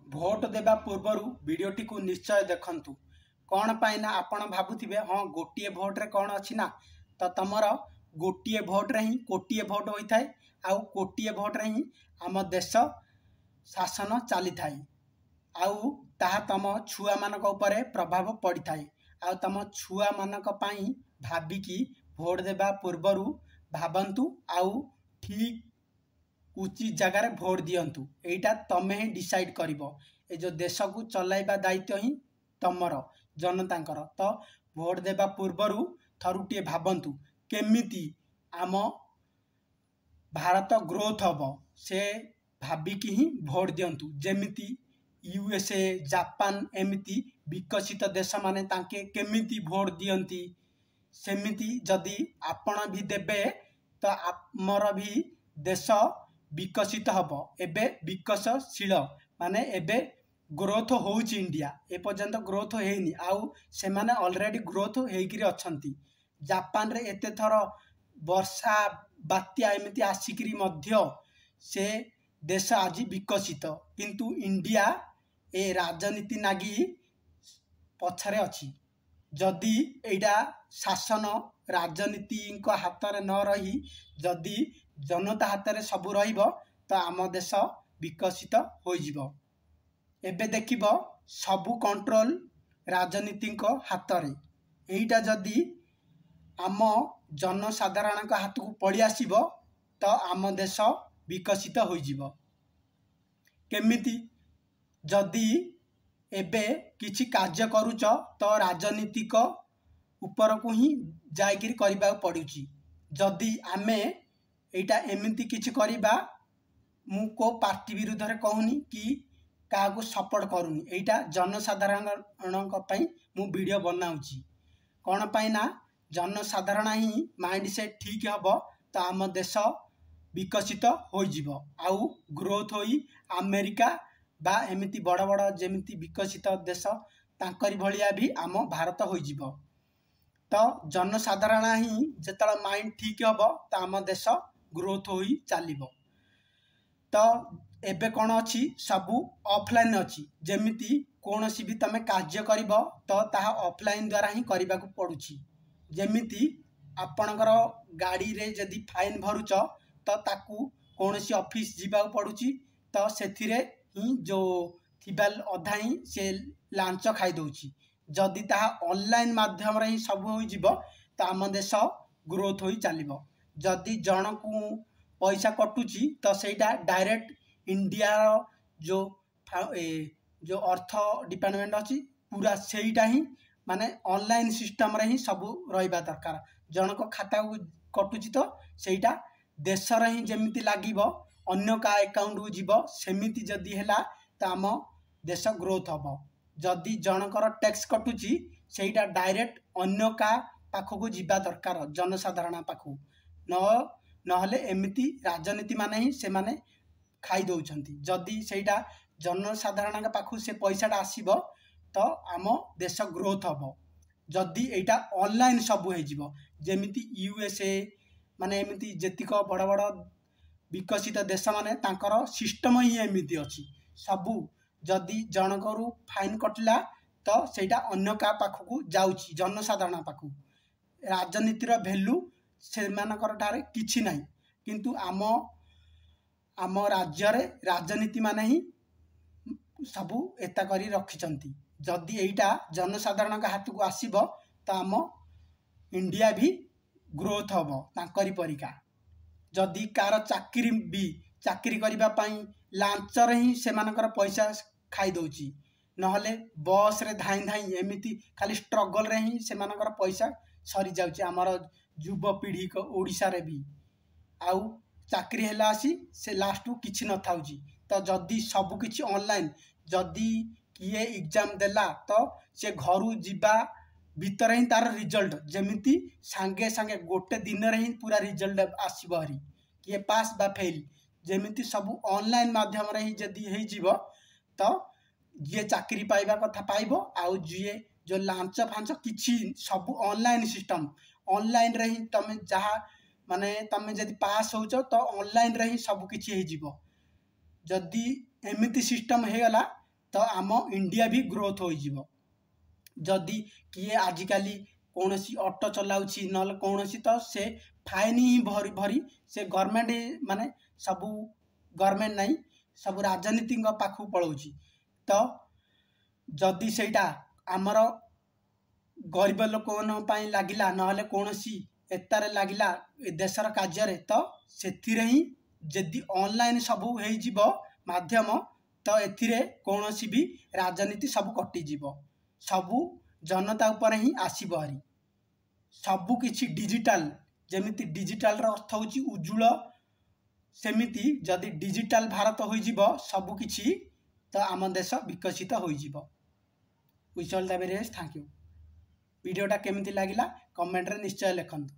Vote ଦେବା ପୂର୍ବରୁ ଭିଡ଼ିଓଟିକୁ ନିଶ୍ଚୟ ଦେଖନ୍ତୁ। କ'ଣ ପାଇଁ ନା ଆପଣ ଭାବୁଥିବେ, ହଁ, ଗୋଟିଏ ଭୋଟରେ କ'ଣ ଅଛି ନା? ତ ତମର ଗୋଟିଏ ଭୋଟରେ ହିଁ କୋଟିଏ ଭୋଟ ହୋଇଥାଏ ଆଉ ଗୋଟିଏ ଭୋଟରେ ହିଁ ଆମ ଦେଶ ଶାସନ ଚାଲିଥାଏ ଆଉ ତାହା ତମ ଛୁଆମାନଙ୍କ ଉପରେ ପ୍ରଭାବ ପଡ଼ିଥାଏ। ଆଉ ତମ ଛୁଆମାନଙ୍କ ପାଇଁ ଭାବିକି ଭୋଟ ଦେବା ପୂର୍ବରୁ ଭାବନ୍ତୁ ଆଉ ଠିକ୍ ଉଚିତ ଜାଗାରେ ଭୋଟ ଦିଅନ୍ତୁ। ଏଇଟା ତମେ ହିଁ ଡିସାଇଡ଼୍ କରିବ। ଏ ଯେଉଁ ଦେଶକୁ ଚଲାଇବା ଦାୟିତ୍ୱ ହିଁ ତମର, ଜନତାଙ୍କର। ତ ଭୋଟ ଦେବା ପୂର୍ବରୁ ଥରୁଟିଏ ଭାବନ୍ତୁ, କେମିତି ଆମ ଭାରତ ଗ୍ରୋଥ୍ ହେବ ସେ ଭାବିକି ହିଁ ଭୋଟ ଦିଅନ୍ତୁ। ଯେମିତି ୟୁଏସଏ, ଜାପାନ, ଏମିତି ବିକଶିତ ଦେଶମାନେ ତାଙ୍କେ କେମିତି ଭୋଟ ଦିଅନ୍ତି, ସେମିତି ଯଦି ଆପଣ ବି ଦେବେ ତ ଆମର ବି ଦେଶ ବିକଶିତ ହେବ। ଏବେ ବିକଶଶୀଳ ମାନେ ଏବେ ଗ୍ରୋଥ୍ ହେଉଛି ଇଣ୍ଡିଆ, ଏପର୍ଯ୍ୟନ୍ତ ଗ୍ରୋଥ୍ ହେଇନି ଆଉ ସେମାନେ ଅଲରେଡ଼ି ଗ୍ରୋଥ୍ ହେଇକିରି ଅଛନ୍ତି। ଜାପାନରେ ଏତେ ଥର ବର୍ଷା, ବାତ୍ୟା ଏମିତି ଆସିକିରି ମଧ୍ୟ ସେ ଦେଶ ଆଜି ବିକଶିତ, କିନ୍ତୁ ଇଣ୍ଡିଆ ଏ ରାଜନୀତି ନାଗି ପଛରେ ଅଛି। ଯଦି ଏଇଟା ଶାସନ ରାଜନୀତିଙ୍କ ହାତରେ ନ ରହି ଯଦି ଜନତା ହାତରେ ସବୁ ରହିବ ତ ଆମ ଦେଶ ବିକଶିତ ହୋଇଯିବ। ଏବେ ଦେଖିବ, ସବୁ କଣ୍ଟ୍ରୋଲ ରାଜନୀତିଙ୍କ ହାତରେ। ଏଇଟା ଯଦି ଆମ ଜନସାଧାରଣଙ୍କ ହାତକୁ ପଳେଇ ଆସିବ ତ ଆମ ଦେଶ ବିକଶିତ ହୋଇଯିବ। କେମିତି? ଯଦି ଏବେ କିଛି କାର୍ଯ୍ୟ କରୁଛ ତ ରାଜନୀତିକ ଉପରକୁ ହିଁ ଯାଇକିରି କରିବାକୁ ପଡ଼ୁଛି। ଯଦି ଆମେ ଏଇଟା ଏମିତି କିଛି କରିବା, ମୁଁ କେଉଁ ପାର୍ଟି ବିରୁଦ୍ଧରେ କହୁନି କି କାହାକୁ ସପୋର୍ଟ କରୁନି, ଏଇଟା ଜନସାଧାରଣଙ୍କ ପାଇଁ ମୁଁ ଭିଡ଼ିଓ ବନାଉଛି। କ'ଣ ପାଇଁ ନା ଜନସାଧାରଣ ହିଁ ମାଇଣ୍ଡ ସେଟ୍ ଠିକ୍ ହେବ ତ ଆମ ଦେଶ ବିକଶିତ ହୋଇଯିବ ଆଉ ଗ୍ରୋଥ୍ ହୋଇ ଆମେରିକା ବା ଏମିତି ବଡ଼ ବଡ଼ ଯେମିତି ବିକଶିତ ଦେଶ ତାଙ୍କରି ଭଳିଆ ବି ଆମ ଭାରତ ହୋଇଯିବ। ତ ଜନସାଧାରଣ ହିଁ ଯେତେବେଳେ ମାଇଣ୍ଡ ଠିକ୍ ହେବ ତ ଆମ ଦେଶ ଗ୍ରୋଥ୍ ହୋଇ ଚାଲିବ। ତ ଏବେ କ'ଣ ଅଛି? ସବୁ ଅଫଲାଇନ୍ ଅଛି। ଯେମିତି କୌଣସି ବି ତୁମେ କାର୍ଯ୍ୟ କରିବ ତ ତାହା ଅଫଲାଇନ୍ ଦ୍ୱାରା ହିଁ କରିବାକୁ ପଡ଼ୁଛି। ଯେମିତି ଆପଣଙ୍କର ଗାଡ଼ିରେ ଯଦି ଫାଇନ୍ ଭରୁଛ ତ ତାକୁ କୌଣସି ଅଫିସ୍ ଯିବାକୁ ପଡ଼ୁଛି, ତ ସେଥିରେ ହିଁ ଯେଉଁ ଥିବା ଅଧା ହିଁ ସେ ଲାଞ୍ଚ ଖାଇଦେଉଛି। ଯଦି ତାହା ଅନଲାଇନ୍ ମାଧ୍ୟମରେ ହିଁ ସବୁ ହୋଇଯିବ ତ ଆମ ଦେଶ ଗ୍ରୋଥ୍ ହୋଇ ଚାଲିବ। ଯଦି ଜଣକୁ ପଇସା କଟୁଛି ତ ସେଇଟା ଡାଇରେକ୍ଟ ଇଣ୍ଡିଆର ଯେଉଁ ଏ ଯେଉଁ ଅର୍ଥ ଡିପାର୍ଟମେଣ୍ଟ ଅଛି, ପୁରା ସେଇଟା ହିଁ ମାନେ ଅନଲାଇନ୍ ସିଷ୍ଟମ୍ରେ ହିଁ ସବୁ ରହିବା ଦରକାର। ଜଣଙ୍କ ଖାତାକୁ କଟୁଛି ତ ସେଇଟା ଦେଶର ହିଁ ଯେମିତି ଲାଗିବ, ଅନ୍ୟ କାହା ଆକାଉଣ୍ଟକୁ ଯିବ, ସେମିତି ଯଦି ହେଲା ତ ଆମ ଦେଶ ଗ୍ରୋଥ୍ ହେବ। ଯଦି ଜଣଙ୍କର ଟ୍ୟାକ୍ସ କଟୁଛି, ସେଇଟା ଡାଇରେକ୍ଟ ଅନ୍ୟ କାହା ପାଖକୁ ଯିବା ଦରକାର, ଜନସାଧାରଣ ପାଖକୁ ନ ନହେଲେ ଏମିତି ରାଜନୀତି ମାନେ ହିଁ ସେମାନେ ଖାଇ ଦେଉଛନ୍ତି। ଯଦି ସେଇଟା ଜନସାଧାରଣଙ୍କ ପାଖକୁ ସେ ପଇସାଟା ଆସିବ ତ ଆମ ଦେଶ ଗ୍ରୋଥ୍ ହେବ। ଯଦି ଏଇଟା ଅନଲାଇନ୍ ସବୁ ହେଇଯିବ, ଯେମିତି ୟୁଏସଏ ମାନେ ଏମିତି ଯେତିକ ବଡ଼ ବଡ଼ ବିକଶିତ ଦେଶମାନେ ତାଙ୍କର ସିଷ୍ଟମ୍ ହିଁ ଏମିତି ଅଛି ସବୁ। ଯଦି ଜଣଙ୍କରୁ ଫାଇନ୍ କଟିଲା ତ ସେଇଟା ଅନ୍ୟ କାହା ପାଖକୁ ଯାଉଛି, ଜନସାଧାରଣ ପାଖକୁ। ରାଜନୀତିର ଭ୍ୟାଲୁ ସେମାନଙ୍କର ଠାରେ କିଛି ନାହିଁ, କିନ୍ତୁ ଆମ ରାଜ୍ୟରେ ରାଜନୀତି ମାନେ ହିଁ ସବୁ ଏତା କରି ରଖିଛନ୍ତି। ଯଦି ଏଇଟା ଜନସାଧାରଣଙ୍କ ହାତକୁ ଆସିବ ତ ଆମ ଇଣ୍ଡିଆ ବି ଗ୍ରୋଥ୍ ହେବ ତାଙ୍କରି ପରିକା। ଯଦି କାହାର ଚାକିରି ବି, ଚାକିରି କରିବା ପାଇଁ ଲାଞ୍ଚରେ ହିଁ ସେମାନଙ୍କର ପଇସା ଖାଇଦେଉଛି, ନହେଲେ ବସ୍ରେ ଧାଇଁ ଧାଇଁ ଏମିତି ଖାଲି ଷ୍ଟ୍ରଗଲ୍ରେ ହିଁ ସେମାନଙ୍କର ପଇସା ସରିଯାଉଛି ଆମର ଯୁବପିଢ଼ି ଓଡ଼ିଶାରେ ବି। ଆଉ ଚାକିରି ହେଲା ଆସି ସେ ଲାଷ୍ଟକୁ କିଛି ନଥାଉଛି। ତ ଯଦି ସବୁକିଛି ଅନଲାଇନ୍, ଯଦି କିଏ ଏକ୍ଜାମ୍ ଦେଲା ତ ସେ ଘରୁ ଯିବା ଭିତରେ ହିଁ ତାର ରିଜଲ୍ଟ ଯେମିତି ସାଙ୍ଗେ ସାଙ୍ଗେ ଗୋଟେ ଦିନରେ ହିଁ ପୁରା ରିଜଲ୍ଟ ଆସିବ ହାରି, କିଏ ପାସ୍ ବା ଫେଲ୍, ଯେମିତି ସବୁ ଅନଲାଇନ୍ ମାଧ୍ୟମରେ ହିଁ ଯଦି ହେଇଯିବ ତ ଯିଏ ଚାକିରି ପାଇବା କଥା ପାଇବ। ଆଉ ଯିଏ ଯେଉଁ ଲାଞ୍ଚ ଫାଞ୍ଚ କିଛି ସବୁ ଅନଲାଇନ୍ ସିଷ୍ଟମ୍, ଅନଲାଇନ୍ରେ ହିଁ ତୁମେ ଯାହା ମାନେ ତୁମେ ଯଦି ପାସ୍ ହେଉଛ ତ ଅନଲାଇନ୍ରେ ହିଁ ସବୁ କିଛି ହେଇଯିବ। ଯଦି ଏମିତି ସିଷ୍ଟମ୍ ହେଇଗଲା ତ ଆମ ଇଣ୍ଡିଆ ବି ଗ୍ରୋଥ୍ ହୋଇଯିବ। ଯଦି କିଏ ଆଜିକାଲି କୌଣସି ଅଟୋ ଚଲାଉଛି ନହେଲେ କୌଣସି, ତ ସେ ଫାଇନ୍ ହିଁ ଭରି ଭରି ସେ ଗଭର୍ଣ୍ଣମେଣ୍ଟ, ମାନେ ସବୁ ଗଭର୍ଣ୍ଣମେଣ୍ଟ ନାହିଁ, ସବୁ ରାଜନୀତିଙ୍କ ପାଖକୁ ପଳାଉଛି। ତ ଯଦି ସେଇଟା ଆମର ଗରିବ ଲୋକମାନଙ୍କ ପାଇଁ ଲାଗିଲା, ନହେଲେ କୌଣସି ଏତାରେ ଲାଗିଲା ଦେଶର କାର୍ଯ୍ୟରେ, ତ ସେଥିରେ ହିଁ ଯଦି ଅନଲାଇନ୍ ସବୁ ହେଇଯିବ ମାଧ୍ୟମ, ତ ଏଥିରେ କୌଣସି ବି ରାଜନୀତି ସବୁ କଟିଯିବ, ସବୁ ଜନତା ଉପରେ ହିଁ ଆସିବ ହାରି ସବୁ କିଛି ଡିଜିଟାଲ। ଯେମିତି ଡିଜିଟାଲର ଅର୍ଥ ହେଉଛି ଉଜ୍ଜଳ, ସେମିତି ଯଦି ଡିଜିଟାଲ ଭାରତ ହୋଇଯିବ ସବୁକିଛି, ତ ଆମ ଦେଶ ବିକଶିତ ହୋଇଯିବ। Wish all the very best, thank you. ଭିଡ଼ିଓଟା କେମିତି ଲାଗିଲା କମେଣ୍ଟରେ ନିଶ୍ଚୟ ଲେଖନ୍ତୁ।